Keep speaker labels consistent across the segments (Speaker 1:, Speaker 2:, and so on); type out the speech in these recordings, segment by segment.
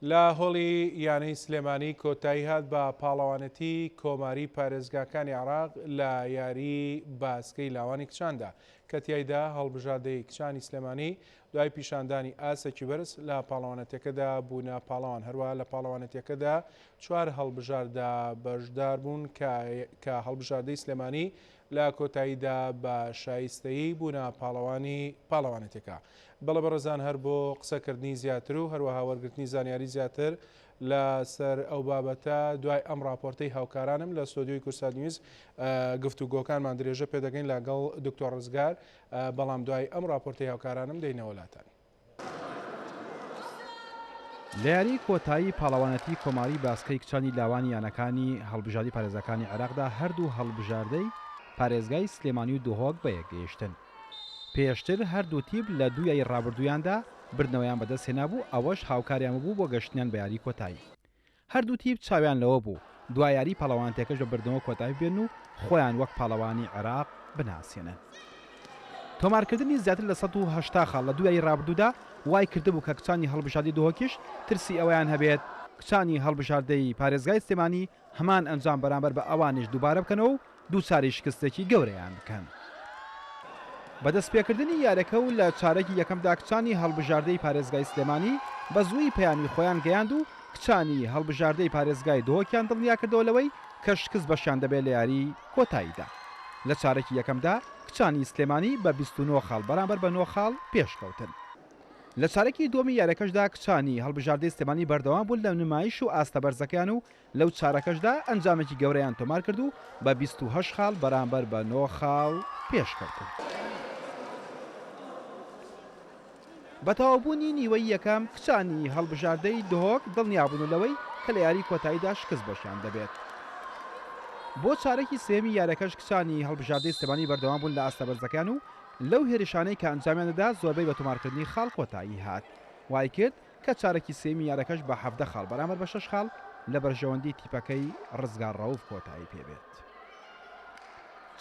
Speaker 1: لە هۆڵی یانەی سلێمانی کۆتایی هات بە پاڵەوانێتی کۆماری پارێزگاکانی عێراق لە یاری باسکەی لاوانی کچاندا کە تیایدا هەڵبژاردەی کچانی سلێمانی دوای پیشاندانی ئاستێکی بەرز لە پاڵەوانێتیەکەدا بوونە پاڵەوان هەروەها لە پاڵەوانێتیەکەدا چوار هەڵبژاردە بەشدار بوون کە هەڵبژاردەی سلێمانی لە کۆتاییدا بە شایستەیی بوونە پاڵەوانی پاڵەوانێتیەکە. بەڵێ بەڕێزان هەر بۆ قسەکردنی زیاتر و هەروەها وەرگرتنی زانیاری زیاتر لە سەر ئەو بابەتە دوای ئەم ڕاپۆرتەی هاوکارانم لە ستۆدیۆی کوردسات نیوز گفتوگۆکانمان درێژە پێدەکەین لەگەڵ دکتۆر ڕزگار بەڵام دوای ئەم ڕاپۆرتەی هاوکارانم دێینەوە لاتان.
Speaker 2: لە یاریی کۆتایی پاڵەوانێتی کۆماری باسکەی کچانی لاوانی یانەکانی هەڵبژاردەی پارێزگاکانی عێراقدا هەردوو هەڵبژاردەی پارێزگای سلێمانی و دهۆک بەیەکگەیشتن. پێشتر هەردوو تیپ لە دوو یاری رابردوویاندا بردنەوەیان بەدەستهێنابوو، ئەوەش هاوکاریان ببوو بۆ گەشتنیان بە یاری کۆتایی. هەردوو تیپ چاویان لەوە بوو دوا یاری پاڵەوانێتیەکەش بە بردنەوە کۆتایی بێنن و خۆیان وەک پاڵەوانی عێراق بناسێنن. تۆمارکردنی زیاتر لە 180 خاڵ لە دوو یاری رابردوودا وای کردبوو کە کچانی هەڵبژاردەی دهۆکیش ترسی ئەوەیان هەبێت کچانی هەڵبژاردەی پارێزگای سلێمانی هەمان ئەنجام بەرامبەر بە ئەوانیش دووبارە بکەنەوە و دووچاری شکستێکی گەورەیان بکەن. بە دەستپێکردنی یاریەکە و لە چارەکی یەکەمدا کچانی هەڵبژاردەی پارێزگای سلێمانی بە زوویی پەیامی خۆیان گەیاند و کچانی هەڵبژاردەی پارێزگای دهۆکیان دڵنیاکردەوە لەوەی کە شکست بەشیان دەبێت لە یاریی کۆتاییدا. لە چارەکی یەکەمدا کچانی سلێمانی بە 29 خاڵ بەرامبەر بە نۆ خاڵ پێشکەوتن. لە چارەکی دووەمی یاریەکەشدا کچانی هەڵبژاردەی سلێمانی بەردەوام بوون لە نمایش و ئاستە بەرزەکەیان و لەو چارەکەشدا ئەنجامێکی گەورەیان تۆمارکرد و بە 28 خاڵ بەرامبەر بە نۆ خاڵ پێشکەوتن. بە تەواوبوونی نیوەی یەکەم، کچانی هەڵبژاردەی دهۆک دڵنیابوون لەوەی کە لە یاری کۆتاییدا شکست بەشیان دەبێت. بۆ چارەکی سێیەمی یاریەکەش کچانی هەڵبژاردەی سلێمانی بەردەوام بوون لە ئاستە بەرزەکەیان و لەو هێرشانەی کە ئەنجامیان دەدا زۆربەی بە تۆمارکردنی خاڵ کۆتایی هات وایکرد کە چارەکی سێیەمی یاریەکەش بە 17 خاڵ بەرامبەر بە شەش خاڵ لە بەرژەوەندی تیپەکەی ڕزگار ڕەوف کۆتایی پێبێت.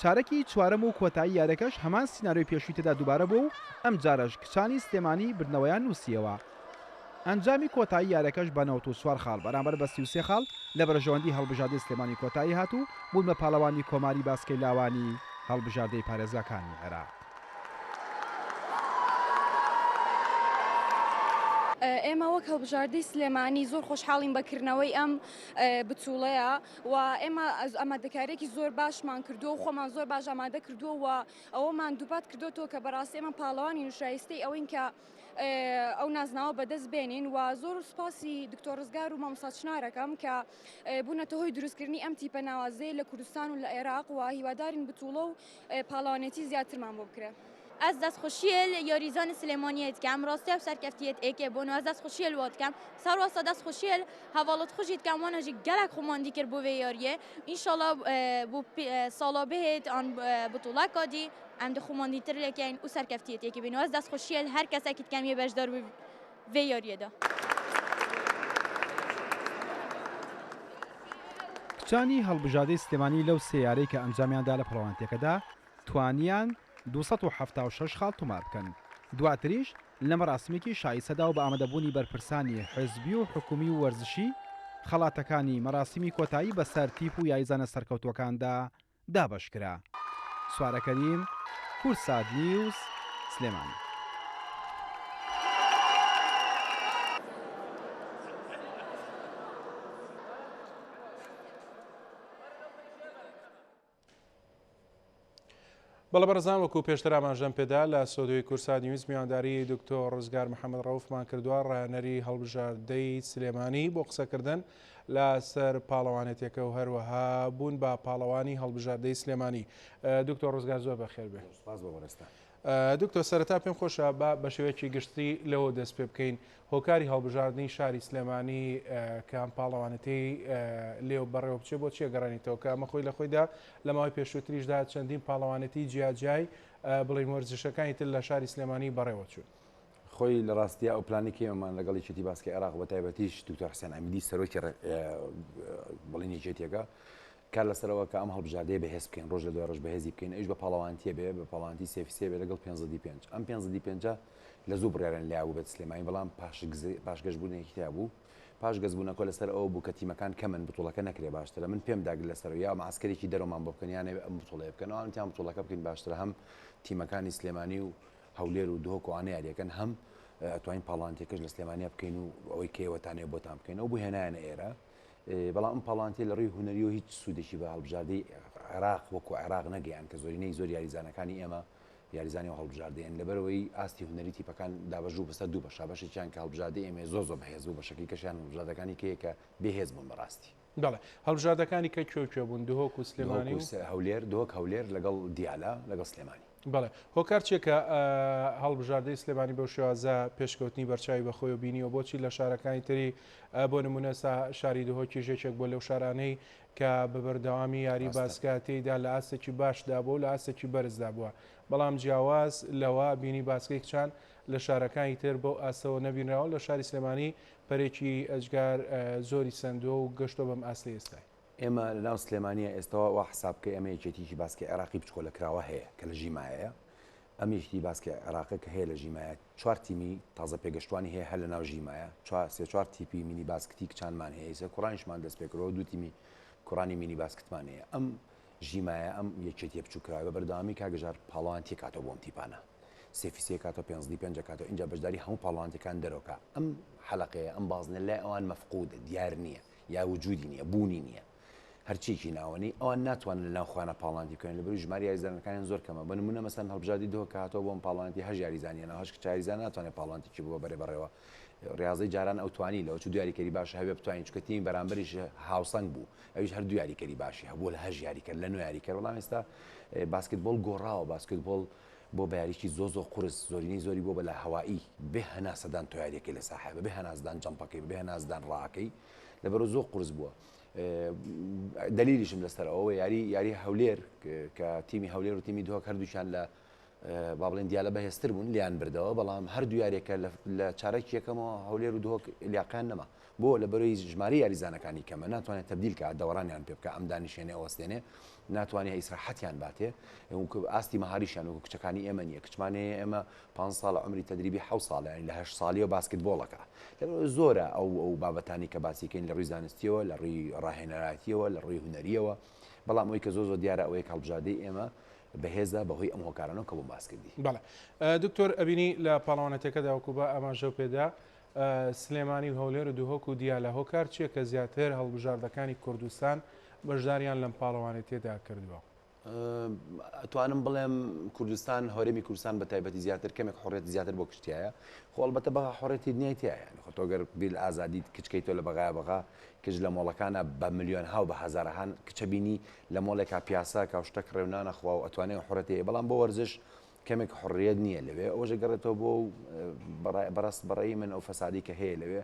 Speaker 2: چارەکی چوارەم و کۆتایی یاریەکەش هەمان سیناریۆی پێشووی تێدا دووبارە بووە و ئەمجارەش کچانی سلێمانی بردنەوەیان نووسییەوە. ئەنجامی کۆتایی یاریەکەش بە 94 خاڵ بەرامبەر بە 33 خاڵ لە بەرژەوەندی هەڵبژاردەی سلێمانی کۆتایی هات و بوون بە پاڵەوانی کۆماری باسکەی لاوانی هەڵبژاردەی پارێزگاکانی عێراق.
Speaker 3: ئێمە وەک هەڵبژاردەی سلێمانی زۆر خۆشحاڵین بە کردنەوەی ئەم بچوڵەیە و ئێمە ئامادەکاریەکی زۆر باشمان کردووە و خۆمان زۆر باش ئامادە کردووە و ئەوەمان دووپات کردوەوە کە بەڕاستی ئێمە پاڵەوانی شایستەی ئەوەین کە ئەو نازناوە بەدەست بێنین و زۆر سوپاسی دکتۆر ڕزگار و مامۆستا چنارەکەم کە بوونەتە هۆی دروستکردنی ئەم تیپە ناوازەیە لە کوردستان و لە عێراق و هیوادارین بتوڵە و پاڵەوانێتی زیاترمان بۆ بکرێ.
Speaker 4: ئەز دەستخوشیە ل یاریزان سلێمانیە دکەم ڕاستیە و سەرکەفتیەت ئێکێ بۆن و ئەز دەستخوشیە ل وا دکەم سەر واستا دەستخوشیە ل هەڤاڵت خوژی دکەم وانە ژی گەلەک خو ماندی کرد بۆ وێ یاریێ ئینشاڵا بۆ ساڵا بهێت ئان بتوڵە کادی ئەم د خو ماندی تر لێکەین و سەرکەفتیەت ئێکێ بین و ئەز دەستخوشیە ل هەر کەسەکی دکەم یێ بەشدار بوی ڤێ یاریێ دا.
Speaker 2: کچانی هەڵبژاردەی سلێمانی لەو سێ یارەی کە ئەنجامیاندا لە پاڵەوانێتیەکەدا توانیان 276 خاڵ تۆمار بکەن، دواتریش لە مەراسیمێکی شایستەدا و بە ئامادەبوونی بەرپرسانی حزبی و حکومی و وەرزشی خەڵاتەکانی مەراسیمی کۆتایی بەسەر تیپ و یاریزانە سەرکەوتووەکاندا دابەشکرا. سوارە کەریم، کوردسات نیوز، سلێمانی.
Speaker 1: بەڵێ بەڕێزان وەکو پێشتر ئاماژەم پێدا لە ستۆدیۆی کوردسات نیوز میوانداری دکتۆر ڕزگار محەممەد ڕەوفمان کردووە ڕاهێنەری هەڵبژاردەی سلێمانی بۆ قسەکردن لەسەر پاڵەوانێتیەکە و هەروەها بوون بە پاڵەوانی هەڵبژاردەی سلێمانی دکتۆر ڕزگار زۆر بەخێر بێ
Speaker 5: سپاس بۆ بەڕێزتان.
Speaker 1: دکتۆر سەرەتا پێم خۆشە با بە شێوەیەکی گشتی لەوە دەست پێ بکەین هۆکاری هەڵبژاردنی شاری سلێمانی کە ئەم پاڵەوانێتی لێو بەڕێوە بچێ بۆ چیە گەڕێنیتەوە کە ئەمە خۆی لە خۆیدا لە ماوەی پێشووتریشدا چەندین پاڵەوانێتی جیاجیای بڵێین وەرزشەکانی تر لە شاری سلێمانی بەڕێوە چوون.
Speaker 5: خۆی لە ڕاستیا ئەو پلانی کە ئێمەمان لەگەڵ یەکێتی باسکەی عێراق بە تایبەتیش دکتۆر حسێن عەمیدی سەرۆکی بڵین یەکێتیەکە کار لەسەرەوە کە ئەم هەڵبژاردەیە بەهێز بکەین ڕۆژ لە دوای ڕۆژ بەهێزی بکەین ئەویش بە پاڵەوانتیە بێ بە پاڵەوانتی سێفی سێ بێ لەگەڵ پێنج دی پێنج ئەم پێنج دی پێنجە. لە زوو بڕیارن لیا بوو بێت سلێمانی بەڵام پاشگەشبوونێکی تیا بوو پاشگەزبوونەکە لەسەر ئەوە بوو کە تیمەکان کەمن بتوڵەکە نەکرێ باشترە من پێم داگر لەسەر یا معسکەرێکی دەرەوەمان بۆ بکەن یانێ ئەم بتوڵەیە بکەن ئەوان وتیان بتوڵەکە بکەین باشترە هەم تیمەکانی سلێمانی و هەولێر و دهۆک و ئەوانە یاریەکەن هەم ئەتوانین پاڵانتیەکەش لە سلێمانیا بکەین و ئەوەی کە ئێوەتانەیە بۆتان بکەین ئەو بوو هێنایانە ئێرە بەڵام ئەم پاڵانتیە لە ڕووی هونەریەوە هیچ سوودێکی بە هەڵبژاردەی عێراق وەکو عێراق نەگەیان کە زۆرینەی زۆر یاریزانەکانی ئێمە یاریزانی ئەو هەڵبژاردەیەن لەبەرئەوەی ئاستی هونەری تیپەکان دابەش بوو بەسەر دوو بەشا بەشێکیان کە هەڵبژاردەی ئێمەیە زۆر زۆر بەهێز بوو بەشەکەی کەشیان هەڵبژاردەکانی کەیە کە بێهێز بوون بەڕاستی.
Speaker 1: بەڵێ هەڵبژاردەکانی کە کوێ و کوێ بوون دهۆک و سلێمانی و؟
Speaker 5: دهۆک و هەولێر دهۆک هەولێر لەگەڵ دیالە لەگەڵ سلێمانی.
Speaker 1: بەڵێ هۆکار چیە کە هەڵبژاردەی سلێمانی بەو شێوازە پێشکەوتنی بەرچاوی بەخۆیەوە بینیوە بۆچی لە شارەکانی تری بۆ نمونە سا شاری دهۆکیش یەکێک بووە لەو شارانەی کە بە بەردەوامی یاری باسکە تێیدا لە ئاستێکی باشدا بووە و لە ئاستێکی بەرزدا بووە، بەڵام جیاواز لەوە بینی باسکەی کچان لە شارەکانی تر بەو ئاستەوە نەبینراوە، لە شاری سلێمانی پەرێکی ئەجگار زۆری سەندووە و گەشتووە بەم ئاستەی ئێستای.
Speaker 5: ئێمە لە ناو سلێمانییە ئێستەوە وا حساب بکە ئێمە یەکێتیی باسکەی عێراقی بچکۆلەکراوە هەیە کە لە ژیمایەیە، ئەم یەکێتی باسکەی عێراقە کە هەیە لە ژیمایە چوار تیمی تازە پێگەشتوانی هەیە هەر لە ناو ژیمایە چوار سێ چوار تیپی مینی باسکتی کچانمان هەیە ئیسە کوڕانیشمان دەست پێکردەوە دوو تیمی کوڕانی مینی باسکتمان هەیە ئەم ژیمایە ئەم یەکێتیە بچووکراوە بە بەردەوامی کاک ژار پاڵەوانتی کاتەوە بۆ ئەم تیپانە سێفی سێ کاتەوە پێنجدی پێنج کاتەوە ئینجا بەشداری هەموو پاڵەوانتیەکان دەرۆکە ئەم حەلەقەیە ئەم بازنە لای ئەوان مەفقودە دیار نییە یا وجودی نییە بوونی نییە هەرچیەکی ناوەنی ئەوان ناتوانن لەناو خۆیانا پاڵەوانێتی بکەن لەبەرئەوەی ژمارەی یاریزانەکانیان زۆر کەمە بە نمونە مەسەلەن هەڵبژاردەی دهۆک کە هاتەوە بۆ ئەم پاڵەوانێتی هەشت یاریزانی هێناوە هەشت کچە یاریزان ناتوانێت پاڵەوانێتیی ببە بەرێ بەڕێوە ڕیاضەی جاران ئەو توانی لەوە چ دوو یاریکەری باش هەبێ بتوانین چونکە تیمی بەرامبەریش هاوسەنگ بوو ئەویش هەر دوو یاریکەری باشی هەبوو لە هەشت یاریکەر لە نۆ یاریکەر بەڵام ئێستا باسکتبۆڵ گۆڕاوە باسکتبۆڵ بۆ بە یاریی زۆر زۆر قورس زۆرینەی زۆری بۆ بە لە هەوایی بێ هەناسەدان تۆ یاریەکەی لە ساحە بەبێ هەناسدان jump ەکەی بەبێ هەناسدان ڕاکەی لەبەرو زۆر قورس بووە دەلیلیشم لەسەر ئەوە یاری یاری هەولێر کە تیمی هەولێر و تیمی دهۆک هەردووکیان لە با بڵێن دیالە بەهێزتر بوون لیان بردەوە بەڵام هەردوو یاریەکە لە چارەکی یەکەمەوە هەولێر و دهۆک لیاقیان نەما بۆ لە بەرەی ژماری یاریزانەکانی کەمە ناتوانێت تەبدیل کە دەوەرانیان پێ بکە ئەم دانیشێنێ ئەوەستێنێ ناتوانێت ئیسراحەتیان باتێ ئاستی مەهاریشیان وەکو کچەکانی ئێمە نییە کچمانەیە ئێمە پانز ساڵە عومری تەدریبی حەوت ساڵە یانی لە هەشت ساڵیەوە باسکتبۆڵ ئەکا لەبەرئەوەی زۆرە ئەو ئەو بابەتانی کە باسی کەین لە ڕووی زانستیەوە لە ڕووی ڕاهێنەرایەتیەوە لە ڕووی هونەریەوە بەڵام ئەوەی کە زۆر زۆر دیارە ئەوەیە کە هەڵبژاردەی ئێمە بەهێزە بەهۆی ئەم هۆکارانەوە کە بۆم باس کردی.
Speaker 1: بەڵێ دکتۆر ئەبینی لە پاڵەوانێتیەکەدا وەکو بە ئاماژەو پێدا سلێمانی و هەولێر و دهۆک و دیالە هۆکار چیە کە زیاتر هەڵبژاردەکانی کوردستان بەشداریان لەم پاڵەوانێتیەدا کردووە؟
Speaker 5: ئەتوانم بڵێم کوردستان هەرێمی کوردستان بە تایبەتی زیاتر کەمێک حڕێت زیاتر بۆ کشتایە خۆ ئەڵبەتە بەغا حڕێتی دنیای تایە یانی خۆ تۆ گەر بیر لە ئازادیت کچکەی تۆ لە بەغایە بەغا کچ لە مۆڵەکانە بە ملیۆن ها و بە هەزارەهان کچە بینی لە مۆڵێکا پیاسە کا و شتە کڕێ و نانە خوا و ئەتوانێ حڕێتی هەیە بەڵام بۆ وەرزش کەمێک حڕیەت نییە لەوێ ئەوەش گەڕێتەوە بۆ بەڕاست بەڕێی من ئەو فەسادی کە هەیە لەوێ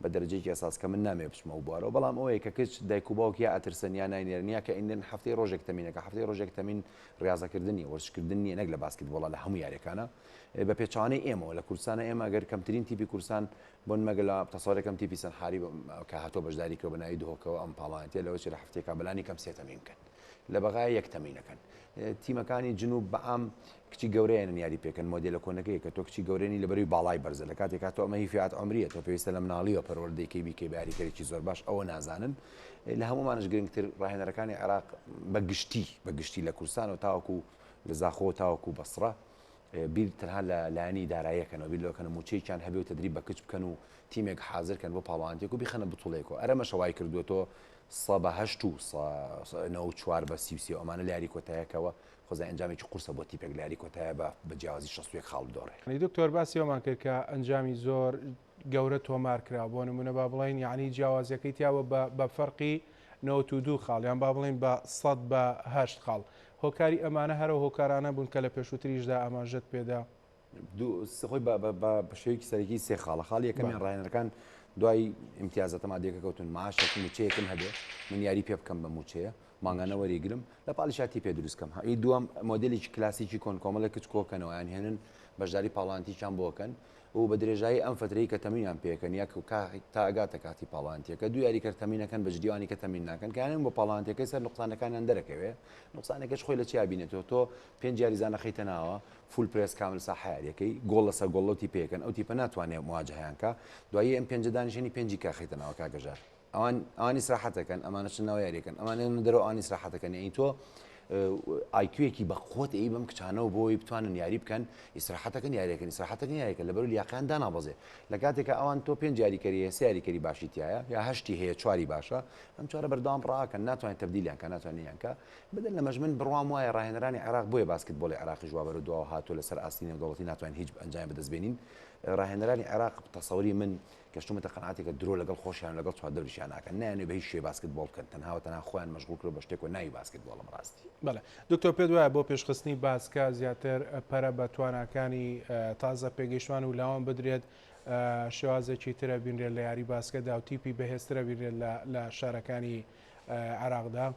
Speaker 5: بە دەرەجەیەکی ئەساس کە من نامەوێ بچمە ئەو بوارەوە بەڵام ئەوەیە کە کچ دایک و باوک یا ئەترسن یا ناینێرن یا کە ئەینێرن هەفتەی ڕۆژێک تەمینەکە هەفتەی ڕۆژێک تەمین ڕیازەکردن نیە وەرزشکردن نیە نەک لە باسکتبۆڵا لە هەموو یاریەکانە بە پێچەوانەی ئێمەوە لە کوردستانە ئێمە گەر کەمترین تیپی کوردستان بۆن مەگە لە تەسەوەرەکەم تیپی سەنحاری کە هاتۆ بەشداری کردوە بە ناوی دهۆکەوە ئەم پاڵانەتیە لەوە چێ لە هەفتەیەکا بەلانی کەم سێ تەمین بکەن لە بەغایە یەک تەمینەکەن تیمەکانی جنوب بەعام کچی گەورەیانن یاری پێکەن مۆدێلە کۆنەکەیە کە تۆ کچی گەورەنی لەبەروی باڵای بەرزە لە کاتێکا تۆ ئەمە هی فیات عومریە تۆ پێویستە لە مناڵیەوە پەروەردەی کەی بیکەی بە یاریکەرێکی زۆر باش ئەوە نازانن لە هەموومانش گرنگتر ڕاهێنەرەکانی عێراق بە گشتی بە گشتی لە کوردستان و تاوەکو لە زاخۆ تاوەکو بەسڕە بیر تەنها لە لایەنی داراییەکەنەوە بیر لەوەکەن موچەیەکیان هەبێ و تەدریب بە کچ بکەن و تیمێک حازر کەن بۆ پاڵەوانتێک و بیخەنە بتوڵێکەوە ئەرەمەشە وای کردووە تۆ سە بە هەشت و سە 94 بە 33 ئەمانە لە یاری کۆتایەکەوە خۆزا ئەنجامێکی قورسە بۆ تیپێک لە یاری کۆتایە بە بە جیاوازی 61 خاڵ بدۆڕێ.
Speaker 1: یانی دکتۆر باسی ئەومان کرد کە ئەنجامی زۆر گەورە تۆمار کرا بۆ نمونە با بڵێین یانی جیاوازیەکەی تیاوە بە بە فەرقی 92 خاڵ یان با بڵێین بە 100 بە 8 خاڵ هۆکاری ئەمانە هەر ئەو هۆکارانە بوون کە لە پێشووتریشدا ئاماژەت پێدا.
Speaker 5: دوو خۆی بە بە بە بە شێوەیەکی سەرەکی سێ خاڵە خاڵی یەکەمیان ڕاهێنەرەکان دوای ئیمتیازاتە مادیەکە کەوتون معاشێک مووچەیەکم هەبێ من یاری پێ بکەم بە مووچەیە مانگانە وەریگرم لە پاڵیشا تیپێ دروست کەم ی دووەم مۆدێلێکی کلاسیکی کۆن کۆمەڵێک کچ کۆکەنەوە یان هێنن بەشداری پاڵانتیکیان بۆ کەن. و بە درێژایی ئەم فەترەی کە تەمرینیان پێکەن یا تا ئەگاتە کاتی پاڵەوانتیەکە دوو یاریکەر تەمرینەکەن بە جدی ئەوانی کە تەمرین ناکەن کە یانەن بۆ پاڵەوانتیەکەی سەر نوقسانەکانیان دەرەکەوێ نوقسانەکەش خۆی لە چیا بینێتەوە تۆ پێنج یاریزان ئەخەیتە ناوە full press کامل ساحە یاریەکەی گۆڵ لەسەر گۆڵ لەو تیپەیەکەن ئەو تیپە ناتوانێ مواجهەیان کا دوایی ئەم پێنجە دانیشێنی پێنجی کە خەیتە ناوە کاک گەژار ئەوان ئەوان ئیسراحەتەکەن ئەمانە چن ناو یاریەکەن ئەمانە دەرەوە ئەوان ئیسراحەتەکەن یعنی تۆ IQ ێکی بە قوت ئەی بەم کچانەوە بۆی بتوانن یاری بکەن ئیسراحەتەکەن یاریەکەن ئیسراحەتەکەن یاریەکەن لەبەر لیاقیان دانابەزێ لە کاتێکا ئەوان تۆ پێنج یاریکەری هەیە سێ یاریکەری باشی تایە یا هەشتی هەیە چواری باشە ئەم چوارە بەردەوام ڕاکەن ناتوانێت تەبدیلیان کە ناتوانێت کە بدەن لەمەش من بڕوام وایە ڕاهێنەرانی عێراق بۆیە باسکت بۆڵی عێراقیش وا بەرەو دواوە هاتووە لەسەر ئاستی نێودەوڵەتی ناتوانین هیچ ئەنجامی بەدەست بێنین ڕاهێنەرانی عێراق تەسەوری من گەشتومەتە قەناعەتێک کە درۆ لەگەڵ خۆشیان و لەگەڵ چواردەوریشیان ناکەن نایانەوێ بە هیچ شێوەیەک باسکت بۆڵ بکەن تەنها و تەنها خۆیان مەشغوڵ کردوە بە شتێکەوە ناوی باسکت بۆڵە بەڕاستی.
Speaker 1: بەڵێ دکتۆر پێت وایە بۆ پێشخستنی باسکە زیاتر پەرە بە تواناکانی تازە پێگەیشتوان و لاوان بدرێت شێوازێکی ترە بینرێت لە یاری باسکەدا و تیپی بەهێزترە بینرێت لە شارەکانی عێراقدا؟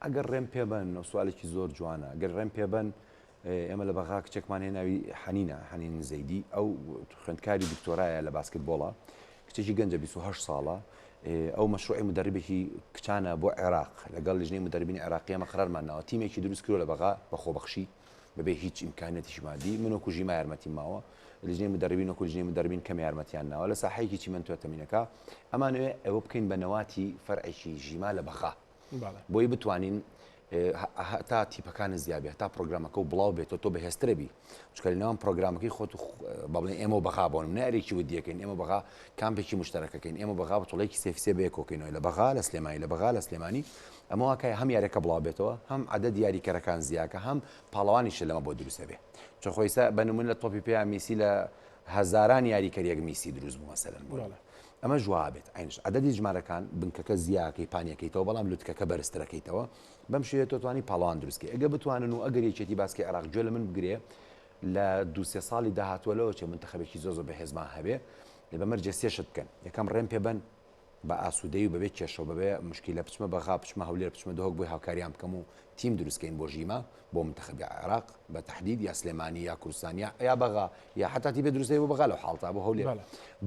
Speaker 5: ئەگەر ڕێم پێبەن سوالێکی زۆر جوانە گەر ڕێم پێبەن ئێمە لە بەغا کچێکمان هەیە ناوی حەنینە، حەنین زەیدی، ئەو خوێندکاری دکتۆرایە لە باسکتبۆڵە، کچێکی گەنجە 28 ساڵە، ئەو مەشروعی مدەربێکی کچانە بۆ عێراق، لەگەڵ لیژنەی مدەربینی عێراقی ئێمە قەرارمان ناوە تیمێکی دروست کردووە لە بەغا بە خۆبەخشی بەبێ هیچ ئیمکانیەتێکی مادی، من وەکو ژیما یارمەتیم ماوە، لیژنەی مدەربین وەکو لیژنەی مدەربین کەم یارمەتیان ناوە لە ساحەیەکی چیمەنتۆ تەمینەکە، ئەمانەوێ ئەوە بکەین بە نەواتی فەرعێکی ژیما لە بەغا. بۆی بتوانین هەتا تیپەکانت زیاد بێ هەتا پرۆگرامەکە و بڵاو بێتەوە تۆ بەهێزترە بی چونکە لە نێوان پرۆگرامەکەی خۆت و با بڵێین ئێمە و بەغا بۆ نمونە یاریەکی ودیەکەین ئێمە بەغا کامپێکی مشتەرەکەکەین ئێمە بەغا بتوڵێکی سێفسێ بەیەکۆکەینەوە لە بەغا لە سلێمانی لە بەغا لە سلێمانی ئەمە واکای هەم یاریەکە بڵاو بێتەوە هەم عەدەد یاریکەرەکان زیاکە هەم پاڵەوانیشە لەمە بۆ دروستە بێ چون خۆیسا بە نمونە لە تۆپی پێیا میسی لە هەزاران یاریکەر یەک میسی دروست بوو مەسەلەن بۆ ئەمەش وابێت عەینش عەدەدی ژمارەکان بنکەکە زیاکەی پانیەکەیتەوە بەڵام لوتکەکە بەرزترەکەیتەوە بەم شێوەیە تۆ توانی پاڵەوان دروست کەی ئەگەر بتوانن و ئەگەر یەکێتی باسکی عێراق گوێ لە من بگرێ لە دوو سێ ساڵی داهاتووە لەوە چێ منتەخەبێکی زۆر زۆر بەهێزمان هەبێ بە مەرجێ سێ شت بکەن یەکەم ڕێم پێ بەن بە ئاسوودەی و بەبێ کێشە و بەبێ مشکیلە بچمە بەغا بچمە هەولێر بچمە دهۆک بۆی هاوکاریان بکەم و تیم دروست کەین بۆ ژیما بۆ منتەخەبی عێراق بە تەحدید یا سلێمانی یا کوردستان یا یا بەغا یا حتا تیپێ دروست بۆ بەغا لەو حاڵتا بۆ هەولێر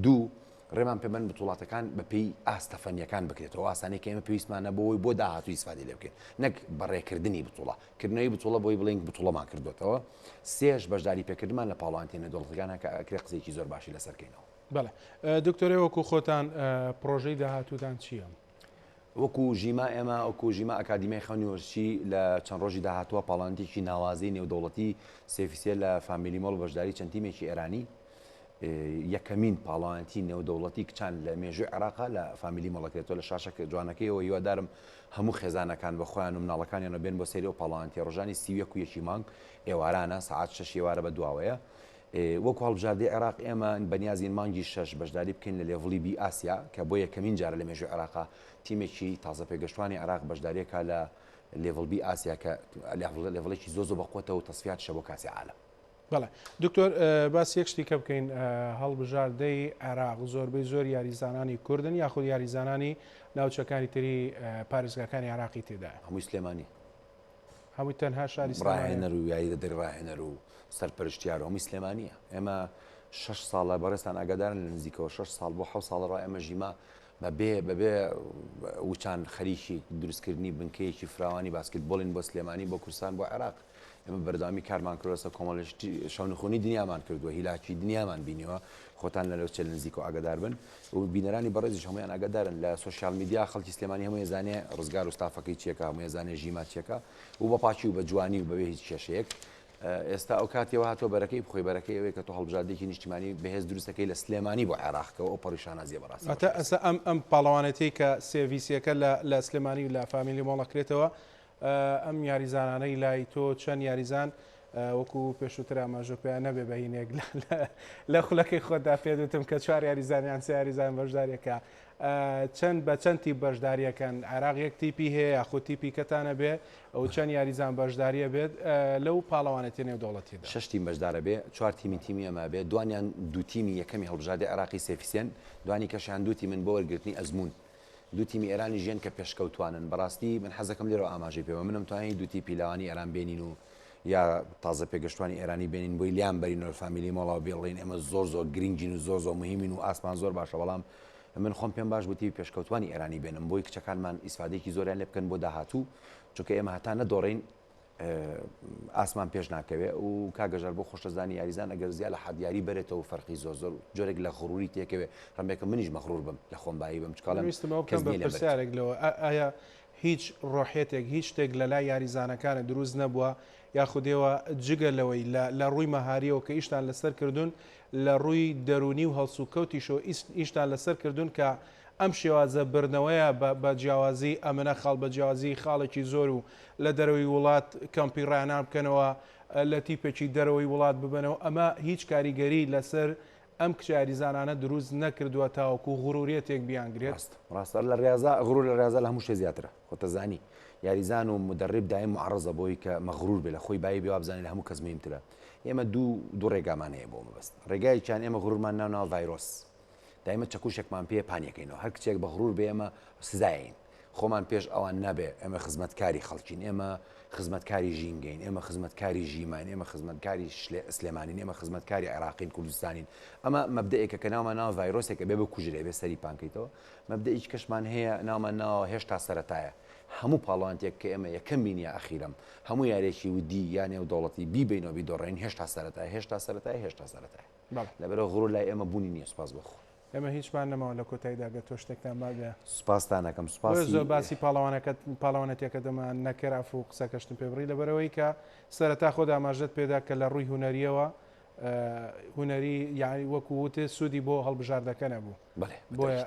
Speaker 5: دوو ڕێمان پێ بەن بتوڵاتەکان بە پێی ئاستە فەنیەکان بکرێتەوە ئاسانەی کە ئێمە پێویستمانە بۆ ئەوەی بۆ داهاتوو ئیسفادەی لێ بکەین نەک بەڕێکردنی بتوڵە کردنەوەی بتوڵە بۆی بڵێین بتوڵەمان کردوێتەوە سێش بەشداری پێکردمان لە پاڵەوانێتیە نێودەوڵەتەکان کە ئەکرێ قسەیەکی زۆر باشی لەسەر کەینەوە.
Speaker 1: بەڵێ دکتۆر وەکو خۆتان پڕۆژەی داهاتووتان چییە؟
Speaker 5: وەکو ژیما ئێمە وەکو ژیما ئەکادیمیای خەونی وەرزشی لە چەند ڕۆژی داهاتووە پاڵانتێکی ناوازەی نێودەوڵەتی سێفیسێ لە فامیلی مۆڵ بەشداری چەند تیمێکی ئێرانی یەکەمین پاڵەوانێتی نێودەوڵەتی کچان لە مێژووی عێراقا لە فامیلی مۆڵ دەکرێتەوە لە شاشە جوانەکەیەوە هیوادارم هەموو خێزانەکان بە خۆیان و مناڵەکانیانەوە بێن بۆ سەیری ئەو پاڵەوانێتیە ڕۆژانی 31 و یەکی مانگ ئێوارانە سەعات شەش ئێوارە بە دواوەیە وەکو هەڵبژاردەی عێراق ئێمە بەنیازین مانگی شەش بەشداری بکەین لە level ی B ئاسیا کە بۆ یەکەمین جارە لە مێژووی عێراقا تیمێکی تازە پێگەشتوانی عێراق بەشداریەکە لە level B ئاسیا کە level ێکی زۆ زۆ بەقوەتە و تەسفیاتشە بۆ کاسی عالەم.
Speaker 1: بەڵێ دکتۆر باس یەک شتی کە بکەین هەڵبژاردەی عێراق زۆربەی زۆر یاریزانانی کوردن یاخود یاریزانانی ناوچەکانی تری پارێزگاکانی عێراقی تێدایە؟
Speaker 5: هەمووی سلێمانی.
Speaker 1: هەمووی تەنها شاری سلێمانی؟
Speaker 5: ڕاهێنەر و یاریدەدەری ڕاهێنەر و سەرپەرشتیار و هەمووی سلێمانییە. ئێمە شەش ساڵە بەڕێزتان ئاگادارن لە نزیکەوە شەش ساڵ بۆ حەوت ساڵە ڕا ئێمە ژیما بەبێ بەبێ وچان خەریکی دروستکردنی بنکەیەکی فراوانی باسکتبۆڵین بۆ سلێمانی بۆ کوردستان بۆ عێراق. ئێمە بەردەوامی کارمان کردووە لەسەر کۆمەڵێ شتی شەونخونی دنیامان کردووە هیلاکی دنیامان بینیوە خۆتان لە لەو چێ لە نزیکەوە ئاگادار بن و بینەرانی بەڕێزیش هەموویان ئاگادارن لە social media خەڵکی سلێمانی هەمووی زانێ ڕزگار و ستافەکەی چیەکە هەمووی زانێ ژیما چیەکە و بە پاکی و بە جوانی و بەبێ هیچ کێشەیەک ئێستا ئەو کاتێەوە هاتووە بەرەکەی بخۆی بەرەکەی ئەوەیە کە تۆ هەڵبژاردێکی نیشتیمانی بەهێز دروستەکەی لە سلێمانی بۆ عێراق کەەوە ئەو پەڕی شانازیە بەڕاستی
Speaker 1: واتە ئەسە ئەم ئەم پاڵەوانێتی کە سێڤیسیەکە لە لە سلێمانی و لە فامیلی مۆڵەکرێتەوە ئەم یاریزانانەی لای تۆ چەند یاریزان وەکو پێشووتر ئاماژە پێیان نەبێ بە هینێک لە خولەکەی خۆتدا پێت وتم کە چوار یاریزان یان سێ یاریزان بەشداریەکە چەند بە چەند تیپ بەشداریەکەن عێراق یەک تیپی هەیە یاخود تیپی کەتانە بێ ئەو چەند یاریزان بەشداریە بێت لەو پاڵەوانێتی نێودەوڵەتیدا
Speaker 5: شەش تیم بەشدارە بێ چوار تیمی تیمی ئەمە بێ دوانیان دوو تیمی یەکەمی هەڵبژاردەی عێراقی سێفیسێن دوانی کەشیان دوو تیمن بۆ وەرگرتنی ئەزموون دوو تیمی ئێرانیش یەن کە پێشکەوتوانن بەڕاستی من حەزەکەم لێرەوە ئاماژەی پێ بەم منم توانی دوو تیپی لاوانی ئێران بێنین و یا تازە پێگەشتوانی ئێرانی بێنین بۆی لیان بەرینەوە فامیلی مۆڵاو بێڵین ئێمە زۆر زۆر گرنگین و زۆر زۆر مهمین و ئاسمان زۆر باشە بەڵام من خۆم پێم باش بوو تیمی پێشکەوتوانی ئێرانی بێنم بۆی کچەکانمان ئیسفادەیەکی زۆریان لێ بکەن بۆ داهاتوو چونکە ئێمە هەتا نەدۆڕین ئاسمان پێش ناکەوێ و کاک گەژار بۆ خۆشەزانی یاریزان ئەگەر زیا لە حەد یاری بەرێتەوە فەرقی زۆر زۆر جۆرێک لە غروری تێکەوێ ڕەمێکە منیش مەغرور بم لە خۆم بایی بم چکاڵم
Speaker 1: ویستم ئەوە بکەم بە پرسیارێک لەوە ئایا هیچ ڕۆحیەتێک هیچ شتێک لە لای یاریزانەکانە دروست نەبووە یاخود ئێوە جگە لەوەی لە ڕووی مەهاریەوە کە ئیشتان لەسەر کردوون لە ڕووی دەروونی و هەڵسوکەوتیشەوە ئیشتان لەسەر کردوون کە ئەم شێوازە بردنەوەیە بە جیاوازی ئەمنە خاڵ بە جیاوازی خاڵێکی زۆر و لە دەرەوەی وڵات کەمپی ڕاهێنان بکەنەوە لە تیپێکی دەرەوەی وڵات ببەنەوە ئەمە هیچ کاریگەری لەسەر ئەم کچە یاریزانانە دروست نەکردووە تاوەکو غروریەتێک بیانگرێت؟
Speaker 5: ڕاستە ڕاستە لە ڕیازا غرور لە ڕیازا لە هەموو شتێ زیاترە خۆتەزانی یاریزان و مدەڕیب دایم معڕزە بۆی کە مەغرور بێ لە خۆی بایی بێ وابزانێ لە هەموو کەس مهمترە ئێمە دوو دوو ڕێگامان هەیە بۆ مەبەست ڕێگایەکیان ئێمە غرورمان ناو ناو ڤایرۆس دایمە چەکوشێکمان پێ پانیەکەینەوە هەر کچێک بە غرور بێ ئێمە سزایین خۆمان پێش ئەوان نەبێ ئێمە خزمەتکاری خەڵکین ئێمە خزمەتکاری ژینگەین ئێمە خزمەتکاری ژیماین ئێمە خزمەتکاری سلێمانین ئێمە خزمەتکاری عێراقین کوردستانین ئەمە مەبدەئێکە کە ناومان ناوە ڤایرۆسێکە بێ بکوژرێ بێ سەری پانکەیتەوە مەبدەئێکی کەشمان هەیە ناومان ناوە هێشتا سەرەتایە هەموو پاڵەوانتێک کە ئێمە یەکەم بین یا ئەخیرەم هەموو یاریەکی ودی یا نێودەوڵەتی بیبەینەوە بیدۆڕێین هێشتا سەرەتایە هێشتا سەرەتایە هێشتا سەرەتایە لەبەرئەوە غرور لای ئێمە بوونی نییە سوپاس بۆ خوا.
Speaker 1: ئێمە هیچمان نەماوە لە کۆتاییدا گەر تۆ شتێکتان مابێ.
Speaker 5: سوپاستان ئەکەم سوپاسی.
Speaker 1: زۆر باسی پاڵەوانەکەت پاڵەوانەتیەکەتمان نەکرد عەفو قسەکەشتم پێ بڕی لەبەرئەوەی کە سەرەتا خۆت ئاماژەت پێدا کە لە ڕووی هونەریەوە هونەری یانی وەکو وتت سوودی بۆ هەڵبژاردەکە نەبوو.
Speaker 5: بەڵێ بۆیە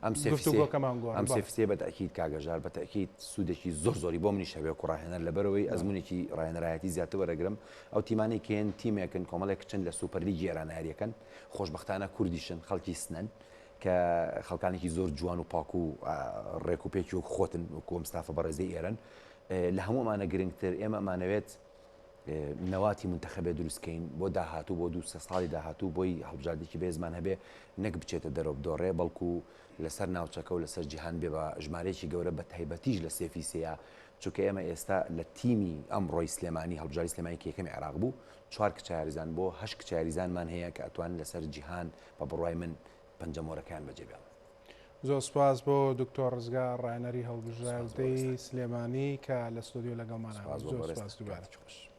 Speaker 5: ئەم
Speaker 1: گفتوگۆکەمان گۆڕی.
Speaker 5: ئەم سێ فسیە بە تەئکید کاک هەژار بە تەئکید سوودێکی زۆر زۆری بۆ منیش هەبێ وەکو ڕاهێنەر لەبەرئەوەی ئەزموونێکی ڕاهێنەرایەتی زیاتر وەرەگرم ئەو تیمانەی کە یەن تیمێکن کۆمەڵێک کچن لە سوپەرلیگی ئێران یاریەکەن خۆشبەختانە کوردیشن خەڵکی سنەن کە خەڵکانێکی زۆر جوان و پاک و ڕێک و پێکی وەک خۆتن وەکو ئەم ستافە بەڕێزەی ئێرەن لە هەموو ئەمانە گرنگتر ئێمە ئەمانەوێت نەواتی مونتەخەبێ دروست کەین بۆ داهاتوو بۆ دوو سێ ساڵی داهاتوو بۆی هەڵبژاردێکی بەهێزمان هەبێ نەک بچێتە دەرەوە بدۆڕێ بەڵکو لەسەر ناوچەکە و لەسەر جیهان بێ بە ژمارەیەکی گەورە بە تایبەتیش لە سێفی سێیا چونکە ئێمە ئێستا لە تیمی ئەمڕۆی سلێمانی هەڵبژاردی سلێمانی کە یەکەمی عێراق بوو چوار کچە یاریزان بۆ هەشت کچە یاریزانمان هەیە کە ئەتوانن لەسەر جیهان بە بڕوای من پەنجە مۆرەکەیان بەجێ بێڵن.
Speaker 1: زۆر سوپاس بۆ دکتۆر ڕزگار ڕاهێنەری هەڵبژاردەی سلێمانی کە لە ستۆدیۆ لەگەڵمان
Speaker 5: سوپاس بۆ
Speaker 1: زۆر
Speaker 5: بەڕێزت
Speaker 1: سوپاس دووبارە.
Speaker 5: کاتت خۆش.